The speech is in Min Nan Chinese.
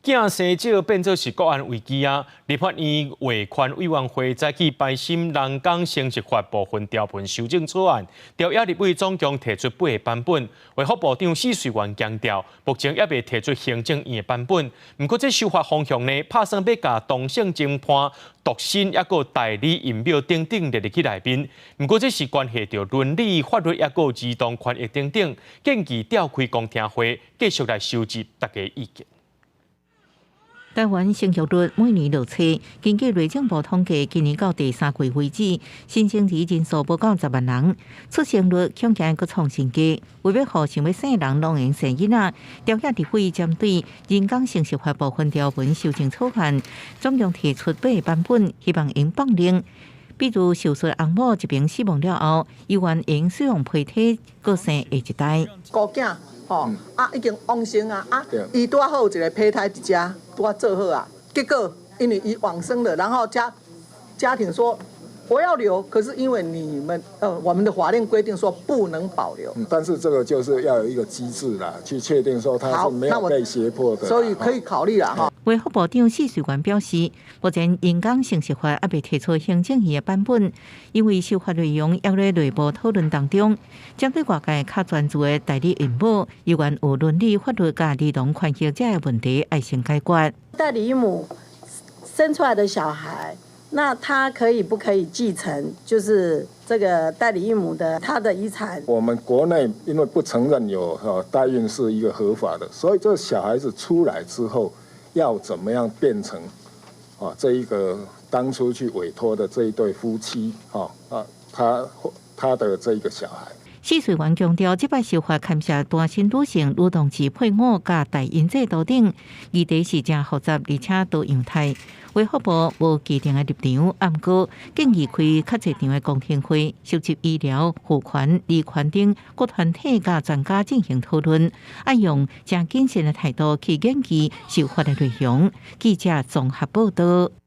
囝生少變做是國安危機啊！立法院衛權委員會早起排審人工生殖法部分條文修正草案，朝野立委總共提出八個版本。衛福部長許瑞元強調，目前猶未提出行政院的版本。毋過這修法方向呢，拍算欲共同性情伴、獨身抑閣代理孕母等等列入去內面。毋過這是關係著倫理、法律抑閣兒童權益等等，建議調開公聽會，繼續來收集大家意見。台灣生育率每年落冊，根據內政部統計，今年到第三季為止，新生兒人數無夠10萬人，出生率恐驚閣創新低。為欲予想欲生人攏會用生囡仔，朝野立委針對人工生殖法部分條文修正草案，總共提出八個版本，希望會用放任。比如手術翁某一邊死亡了後，猶原會用使用胚胎閣生下一代。孤囝吼啊，已經往生啊啊，伊拄好有一個胚胎佇遮，拄仔做好啊。結果因為伊往生了，然後家庭說我要留，可是因為你們我們的法令規定說不能保留。但是這個就是要有一個機制啦，去確定說他是沒有被脅迫的。所以可以考慮啦，哈。衛福部長許瑞元表示，目前人工生殖法猶未提出行政院的版本，因為修法內容猶咧內部討論當中，針對外界較專注的代理孕母，猶原有倫理、法律佮兒童權益這个問題愛先解決。代理孕母生出來的小孩，那他可以不可以繼承？就是這個代理孕母的他的遺產？我們國內因為不承認有代孕是一個合法的，所以這個小孩子出來之後，要怎麼樣變成啊？這一個當初去委託的這一對夫妻，啊啊，他的這一個小孩。許瑞元強調，這擺修法牽涉單身女性、女同志配偶佮代孕制度等，議題是誠複雜而且多樣態。衛福部無既定的立場，毋過建議開較濟場的公聽會，收集醫療、婦權、兒權等各團體佮專家進行討論，愛用誠謹慎的態度去研究修法的內容。記者綜合報道。